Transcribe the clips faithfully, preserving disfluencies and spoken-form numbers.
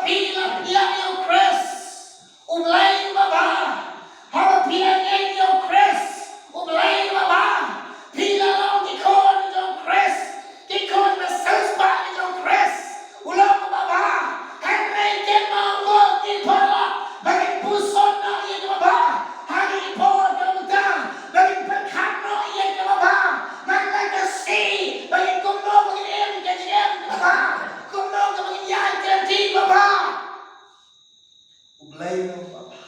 Phi la pdiang ïa u Khrist, U Blei uba bha. Haba phi la ngeit ïa u Khrist, U Blei uba bha, phi la long ki khun jong u Khrist, ki khun ba siewspah jong u Khrist. U long uba bha. Hynrei kynmaw ko ki paralok, ba ngin puson noh ïa kaba bha ha kine ki por kaba mynta, ba ngin pyrkhat noh ïa kaba bha man la ka sngi, ba ngin kumno ba ngin im ka jingim kaba bha, kumno ba ngin ïaid ka lynti kaba bha. U Blei u long uba bha.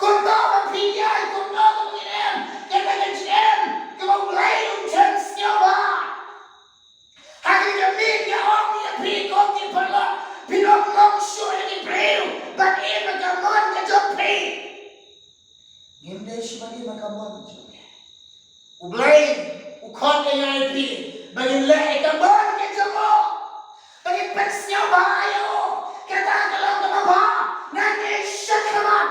Kumno ba phi ïaid, kumno ba ngin im kata ka jingim kaba U Blei un sngewbha. Ha kine ki miet nga ong ïa phi ko ki paralok, phi nym long shuh ïa ki briew ban im ha ka mon ka jong phi. Ngim dei shuh ban im ha ka mon ka jong phi. U Blei u khot ïa ngi ïa phi ba ngin leh ïa ka mon ka jong u, ba ngin pynsngewbha ïa u. Kata ka long kaba bha. Ngi shakhmat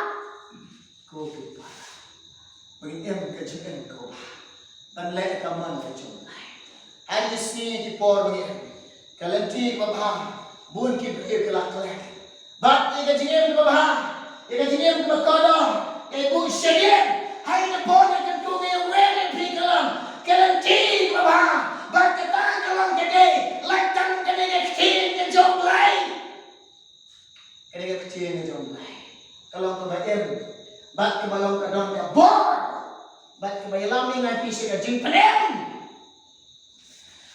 ko ki paralok, ba ngin im ka jingim kaba bha ban leh ïa ka mon ka jong u Blei. Ha kine ki sngi ki por ba ngi im, ka lynti kaba bha, bun ki briew ki la klet. Bad ïa ka jingim kaba bha, ïa ka jingim kaba kordor, ka buh shadien ha kine ki por, ka kyntu ïa ngi, ïa phi, ka long ka lynti kaba bha. Bad kata ka long ka dei, lait tang ka dei ka ktien ka jong u Blei. Ka dei ka ktien ka jong u Blei, ka long kaba im, bad kaba long ka don ka bor, bad kaba ïalam ïa ngi ïa phi sha ka jingpynim.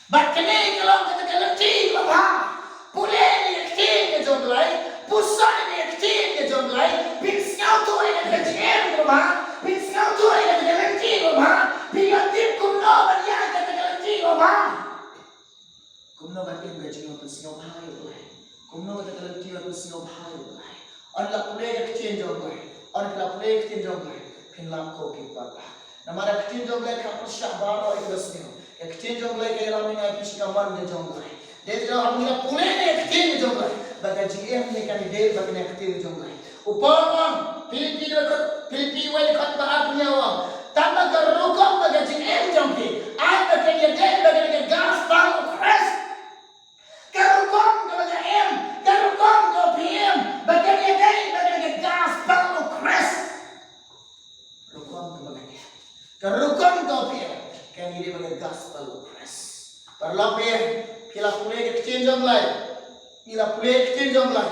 Bad kane ka long kata ka lynti kaba bha. Pule ïa ka ktien ka jong u Blei, puson ïa ka ktien ka jong u Blei, phin sngewthuh ïa ka jingim kaba bha, phin sngewthuh ïa ka lynti kaba bha, phin ïoh tip kumno ban ïaid kata ka lynti kaba bha. Kumno ban im ka jingim pynsngewbha ïa u Blei? Kumno kata ka lynti ban pynsngewbha ïa u Blei? Ynda la pule ka ktien jong u Blei, ynda la pule ka ktien jong u Blei, phin lap ko ki paralok. Namar ka ktien jong u Blei ka pyrshah baroh ïa kaba sniew. Ka ktien jong u Blei ka ïalam ïa ngi ïa phi sha ka mon ka jong u Blei. Dei te haba ngi la pule ïa ka ktien jong u Blei, ba ka jingim ngi kan ïadei bad ka ktien jong u Blei. U Paul u ong, Philippi dkhot, Philippi wei dkhot ba ar, u ong, tang ba ka rukom bad ka jingim jong phi, ai ba kan ïadei bad ka gospel u Khrist. Ka rukom kaba nga im, ka rukom kaba phi im, ba kan ïadei bad ka gospel u Khrist. Rukom kaba nga im, ka rukom kaba phi im, kan ïadei bad ka gospel u Khrist. Paralok, phi la pule ka ktien jong u Blei, phi la pule ka ktien jong u Blei.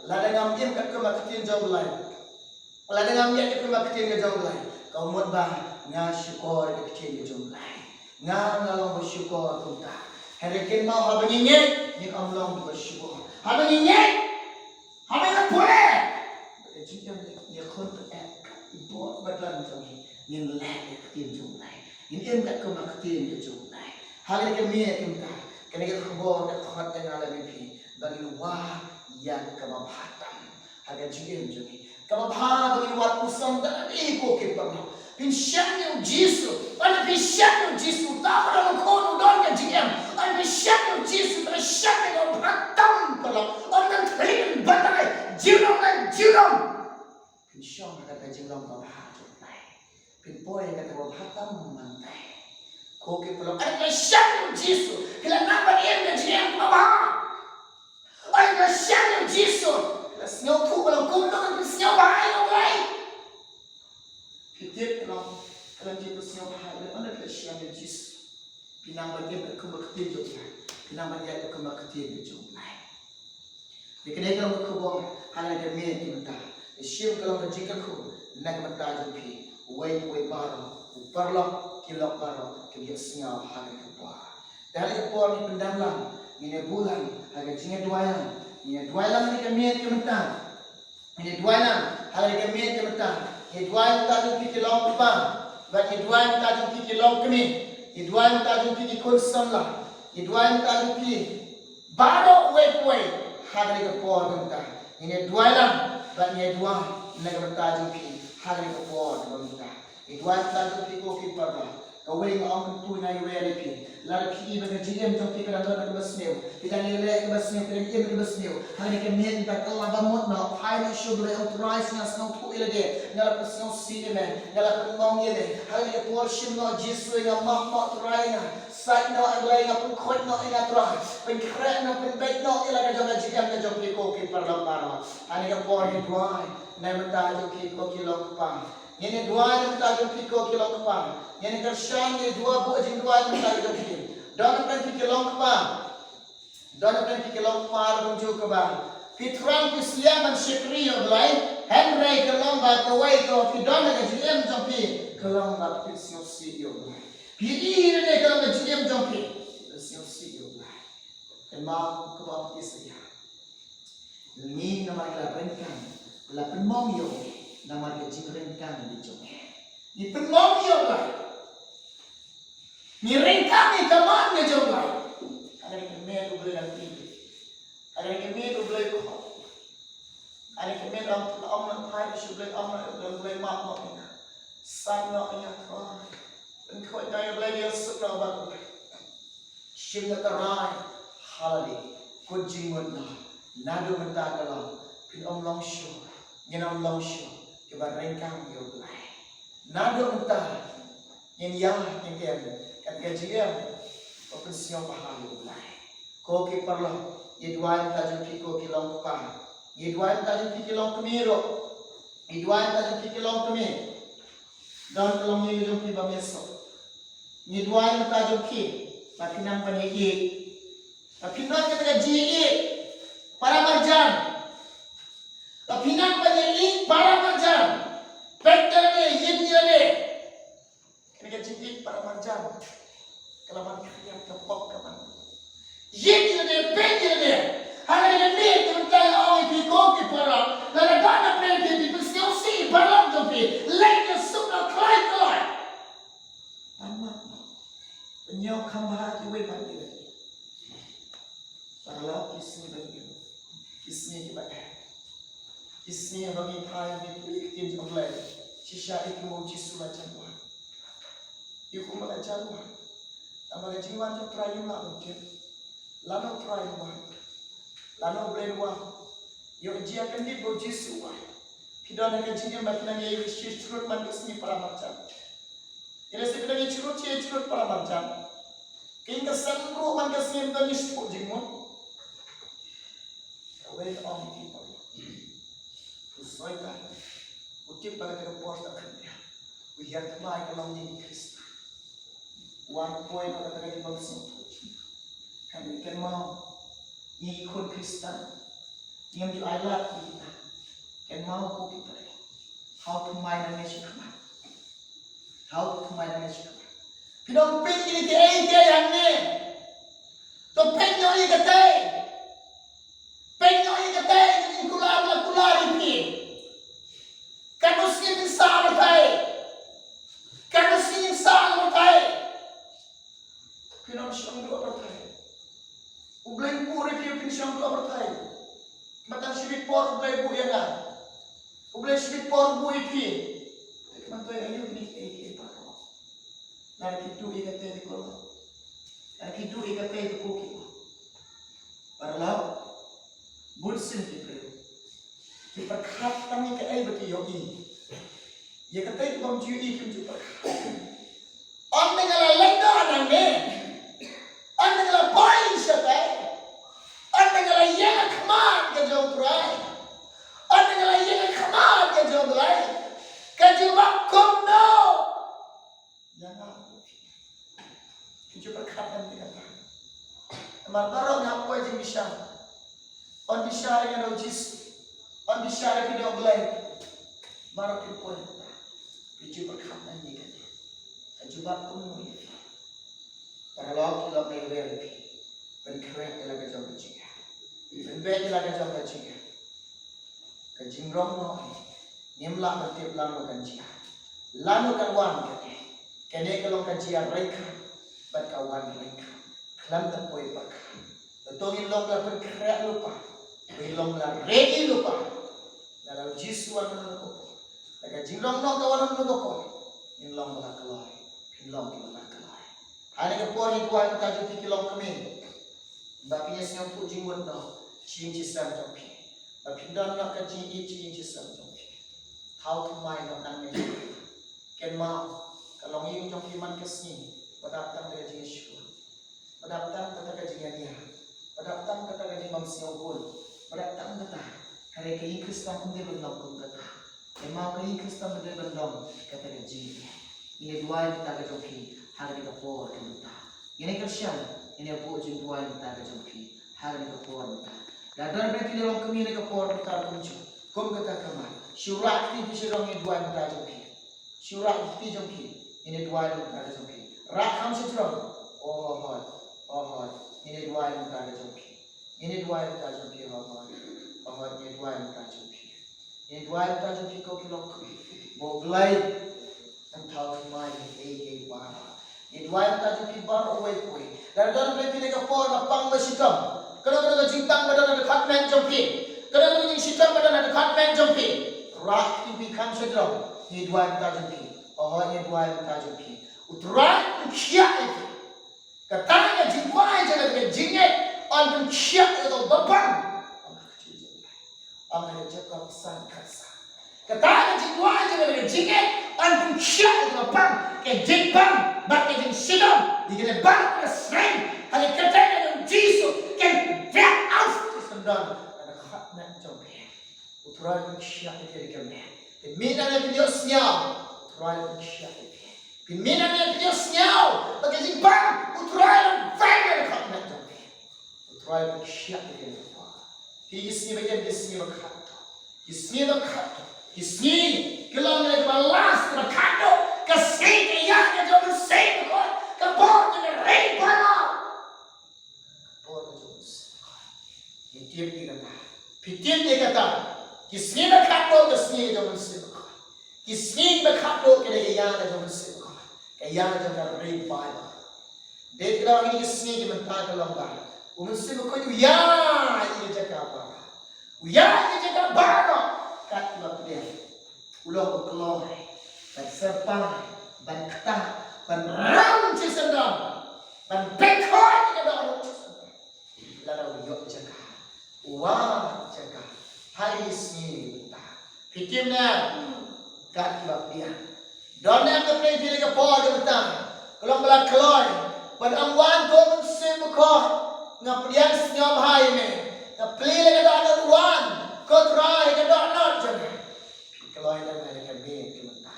Lada ngam im katkum ka ktien jong u Blei, lada ngam ïaid katkum ka ktien ka jong u Blei, ka mut ba nga shukor ïa ka ktien ka jong u Blei. Nga, nga long ba shukor kumta. Hynrei kynmaw, haba ngi ngeit, ngim long ba shukor. Haba ngi ngeit, haba ngi pule, ka jingim ngi khun, eh, ka bor ba don jong ngi, ngin leh ïa ka ktien jong u Blei, ngin im katkum ka ktien ka jong u Blei. Ha kane ka miet mynta, kane ka khubor ka khot ïa nga lem ïa phi ba ngin wad ïa kaba bha tam ha ka jingim jong ngi. Kaba bha ba ngin wad u sngewthuh ïa ko ki paralok. Phin shah ïa u Jisu, ynda phi shah ïa u Jisu, uta u don u khun, u don ka jingim. Ynda phi shah ïa u Jisu, phi shah ïa kaba bha tam, paralok. Ym don thylliej, ym don batai, junom na junom. Phin shong ha kata ka jinglong kaba bha jong u Blei. Phin poi ha kata kaba bha tam mynta. Ko ki paralok, ynda phi shah ïa u Jisu, phi la nang ban im ka jingim kaba bha. Ynda phi la shah ïa u Jisu, phi la sngewthuh ba la kumno ban pynsngewbha ïa u Blei. Phi tip, paralok, ka lynti pynsngewbha ïa u Blei, ynda phi la shah ïa u Jisu, phi nang ban im katkum ka ktien jong u Blei, phi nang ban ïaid katkum ka ktien jong u Blei. Te kane ka long ka khubor ha kane ka miet mynta. Te shim ka long ka jingkyrkhu na ka bynta jong phi, uwei pa uwei baroh, u paralok, ki lok baroh kiba ïohsngew ha kane ka por. Te ha kane ka por ngin pyndem lang, ngin ïa buh lang ha ka jingïaduwai lang, ngin ïaduwai lang ha kane ka miet mynta. Ngin ïa duwai lang ha kane ka miet mynta. Ngin ïa duwai na ka bynta jong phi ki longkmie, bad ngin ïa duwai na ka bynta jong phi ki longkmie. Ngin ïa duwai na ka bynta jong phi ki khun samla. Ngin ïa duwai na ka bynta jong phi baroh uwei pa uwei ha kane ka por mynta. Ngin ïa duwai lang bad ngin ïa duwai na ka bynta jong phi ha kane ka por mynta. Ngin ïa duwai na ka bynta jong phi ko ki paralok. Kawei nga ong, kyntu ïa nga iwei ïa phi. Lada phi i ba ka jingim jong phi ka dang don kaba sniew, phi dang ïaleh kaba sniew, phi dang im kaba sniew, ha kane ka miet mynta, kylla ba mut noh, phai noh sha U Blei, ong Trai, nga sngewthuh ïa lade, nga la pynsngewsih ïa me, nga la pynmong ïa me. Ha kane ka por shim noh Jisu ïa nga, map noh Trai ïa nga. Sait noh ïa nga, pynkhuid noh ïa nga Trai. Pynkhreh noh, pynbeit noh ïa la ka jong ka jingim ka jong phi ko ki paralok baroh. Ha kane ka por ngi duwai na ka bynta jong phi ko ki longkpa. Ngi duwai na ka bynta jong phi ko ki longkpa. Ngi kyrshan, ngi duwai, buh jingduwai na ka bynta jong phi. Don na pdeng phi ki longkpa. Don na pdeng phi ki longkpa ruh kumjuh, kaba phi thrang phi sliang ban shakri ïa U Blei. Hynrei ka long ba kawei ka phi don ha ka jingim jong phi ka long ba phi sngewsih ïa U Blei. Phi ïohi lade ka long ka jingim jong phi, phi sngewsih ïa U Blei. Kynmaw kaba phi sngewsih ïa U Blei namar ka la ryngkang, la pynmong ïa U Blei namar ka jingryngkang ka jong U Blei. Ngi pynmong ïa U Blei. Ngi ryngkang ïa ka mon ka jong U Blei. Ka dei ka miet U Blei la pynmih. Ka dei ka miet U Blei ko. Ka dei ka miet ong ong na phai shu Blei ong na U Blei map map ïa nga. Sait noh ïa nga Trai. Pynkhot ïa U Blei, ïa suk na U Blei. Shim na ka rai. Haleluya. Kut jingmut noh. Naduh mynta ka long, phin ym long shuh, ngin ym long shuh kiba ryngkang ïa U Blei. Naduh mynta ngin ïa, ngin ïa kat ka jingim ba pynsngewbha ïa U Blei. Ko ki paralok, ngi duwai na ka bynta jong phi ko ki longkpa. Ngi duwai na ka bynta jong phi ki longkmie ruh. Ngi duwai na ka bynta jong phi ki longkmie. Don ka longïing jong phi ba mih suk. Ngi duwai na ka bynta jong phi ba phin nang ban ïaieit, ba phin don kata ka jingïaieit para marjan. Ba phin nang ban ïaieit para marjan. Peit ïa lade, ïeit ïa lade. Kane ka jingïeit para marjan ka la man khriat, ka pop ka man. Ïeit ïa lade, peit ïa lade. Ha kane ka miet ka mynta nga ong ïa phi ko ki para, lada don na pdeng phi, phi pynsngewsih ïa i paralok jong phi, leit ïa suk na kloi kloi. Ban map noh. Ban ïoh kham bha kiwei pat kiwei. Paralok, ki sngi ba ngi, ki sngi kiba eh, ki sngi ba ngi phai ngi pule ïa ka ktien jong U Blei. Shisha ïa kumba U Jisu la jan wan. Ïa kumba la jan wan. Namar ka jingwan jong U Trai ngim lah ban tip. Lano U Trai u wan, lano U Blei u wan. Ïoh jia kyndit ba U Jisu u wan. Phi don ha ka jingim ba phi nang ïa shisha shrut man ka sngi para marjan. Ïa lehse phi nang ïa shrut, shisha shrut para marjan. Ka ïing ka sem ruh man ka sngi ym don ïa shuh jingmut. Kawei ka ong ïa phi paralok. U Soitan u tip ba kata ka por sa khyndiat. U hiar thma ïa ka longïing Khristan. U wan poi na kata ka jingbymsngewthuh. Kane kynmaw, ngi ki khun Khristan, ngim ju ailad ïa kita. Kynmaw ko ki paralok. Thaw thymmai nangne shakhmat. Thaw thymmai nangne shakhmat. Phi dang peit ïa kiei kiei hangne. To peit noh ïa katei. Peit noh ïa katei, ka jingkular la kular ïa phi. Katno snem phin sah ha pyrthei? Katno snem phin sah ha pyrthei? Phin ym shong duh ha pyrthei. U Blei u buh ïa phi, phin shong duh ha pyrthei. Ba tang shibit por U Blei u buh ïa nga. U Blei shibit por u buh ïa phi. Te ka ban toi aïu kine kiei kiei baroh? Lada ki duh ïa kata te ko long. Lada ki duh ïa kata te ko ki long. Paralok, bun sien ki briew ki pyrkhat tang ïa kaei ba ki ïohi. Ïa kata te bym ju ïohi, kim ju pyrkhat. Ynda nga la leit noh nangne, ynda nga la poi shatai, ynda nga la ïakhmat ka jong U Trai, ynda nga la ïakhmat ka jong U Blei, ka jubab kumno ïa nga? Ki ju pyrkhat ïa kata. Namar baroh ngi hap poi jingbishar. Yn bishar ïa nga da U Jisu. Yn bishar ïa phi da U Blei. Baroh ki poi. Ki ju pyrkhat ïa kata. Ka jubab kumno ïa phi? Paralok, ki lok, ngi wer ïa phi. Pynkhreh ïa la ka jong ka jingïaid. Pynbeit ïa la ka jong ka jingïaid. Ka jingrong noh, ngim lah ban tip lano kan jia, lano kan wan kane. Kane ka long ka jia ryngkat bad ka wan ryngkat. Khlem da poi pyrkhat. Te to ngin long la pynkhreh lypa, ngin long la ready lypa. Lada U Jisu wan na ka por, la ka jingrong noh ka wan na ka por, ngin long la kloi, ngin long la kloi. Ha kane ka por ngi kwah ban kyntu ïa ki longkmie ba phin ïa sngewthuh jingmut noh sha ïing sha sem jong phi. Ba phin don noh ka jingïeit sha ïing sha sem jong phi. Thaw thymmai noh nangne. Kynmaw, ka longïing jong phi man ka sngi ba dap tang da ka jingïasyriem. Sngewbha bad tang kata, hynrei ka ïing Khristan kam dei ban long kum kata. Namar ka ïing Khristan ka dei ban long kata ka jingïeit. Ngin ïa duwai mynta ka jong phi ha kane ka por ka mynta. Ngin ïa kyrshan, ngin ïa buh jingduwai mynta ka jong phi ha kane ka por mynta. Lada don ba phi la long kum ïa kane ka por mynta kumjuh, kum kata ka mat, shu rah kti phi sha jrong, ngin ïa duwai mynta ka jong phi. Shu rah kti jong phi, ngin ïa duwai mynta ka jong phi. Rah kham sha jrong. O Hot, o Hot, ngin ïa duwai mynta ka jong phi. Ngin ïa duwai mynta jong phi, O Hot. O Hot, ngin ïa duwai mynta jong phi. Ngin ïa duwai mynta jong phi ko ki lok. Mo Blei, ngan thaw kynmaw ïa kiei kiei baroh. Ngin ïa duwai mynta jong phi baroh uwei pa uwei. Lada don ba phi ha kane ka por ba pang ba shitom, kano kano ka jingtang ba don ha ka khmat jong phi, kano kano ka jingshitom ba don ha ka khmat jong phi, rah kti phi kham sha jrong. Ngin ïa duwai mynta jong phi. O Hot, ngin ïa duwai mynta jong phi. U Trai un pynkhiah ïa phi. Kata ka jingduwai jong ka jingngeit yn pynkhiah ïa ka bapang. Ong ha ka Jakob san khatsan. Kata ka jingduwai jong ka jingngeit yn pynkhiah ïa ka bapang, ka jingbam bad ka jingshitom. Ïa kine baroh ka seng ha ka kyrteng ka jong u Jisu kan phet out sha ka syndon, ka khmat jong phi. U Trai un pynkhiah ïa phi da ka met. Phin mih nangne phin ïohsngew, U Trai un pynkhiah ïa phi. Phin mih nangne phin ïohsngew ba ka jingbam U Trai un pynbeit ïa ka khmat jong phi. U Trai un pynkhiah ïa phi da ka met. Ki sngi ba ïaid, ki sngi ba khatduh, ki sngi ba khatduh, ki sngi ki long kaba last, ba khatduh, ka sngi ka ïaid ka jong u Mynsiem Bakhuid, ka por jong ka ring baroh. Ka por ka jong u Mynsiem Bakhuid. Ngi tip ïa kata. Phi tip ïa kata. Ki sngi ba khatduh ka sngi ka jong u Mynsiem Bakhuid. Ki sngi ba khatduh ka dei ka ïa ka jong u Mynsiem Bakhuid. Ka ïa ka jong ka revival. Dei kata, kine ki sngi ki mynta ka long ba u Mynsiem Bakhuid u ïaid ïa ka jaka baroh. U ïaid ïa ka jaka baroh kat ba pdiang. U long u kloi ban syrpai, ban ktah, ban rung shisyndon, ban pynkhoi ïa ka dohnud shisyndon. Lada u ïoh jaka, u wad jaka ha kine ki sngi mynta. Phi tip ne? Kat ba pdiang. Don ne em ka pdeng phi ha ka por ka mynta? Ka long ba la kloi ban ym wan ko u Mynsiem Bakhuid. Nga pdiang sngewbha ïa me. Nga plie la ka dohnud, wan ko Trai ha ka dohnud jong me. Phi kloi ne em ha ka miet ka mynta?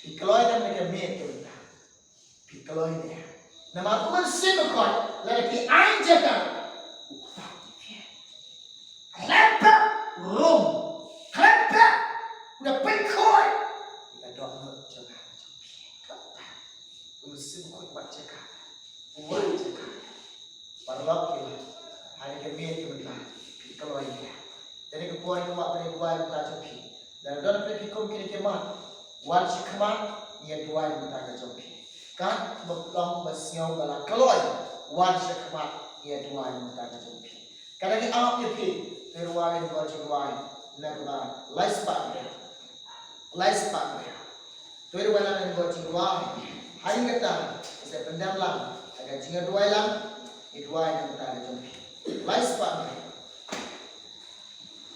Phi kloi ne em ha ka miet ka mynta? Phi kloi ne em? Namar u Mynsiem Bakhuid lada phi ai jaka, u ktah ïa phi. Khlem pep u rung, khlem pep u da pynkhoi ïa ka dohnud jong nga jong phi. Kata u Mynsiem Bakhuid u wad jaka, u wad jaka. Paralok, ha kane ka miet ka mynta phi kloi ne em? Te ha kane ka por nga kwah ban ïa duwai mynta jong phi. Lada don phi kum kine ki mat, wan sha khmat, ïa duwai mynta ka jong phi. Katba long ba sngew ba la kloi, wan sha khmat, ïa duwai mynta ka jong phi. Ka dang ap ïa phi, te rwai ïa ka jingduwai na kaba lai spah rynïeng. Lai spah rynïeng. To ïa duwai lang ïa ka jingduwai. Hadien kata, sa pyndem lang ïa ka jingduwai lang, ïa duwai na ka bynta ka jong phi. Lai spah rynïeng.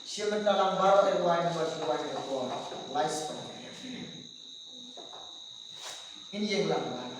Shim bynta lang baroh, ïa duwai na ka bynta ka jingduwai ka por. Lai spah rynïeng. Ngin ïeng lang baroh.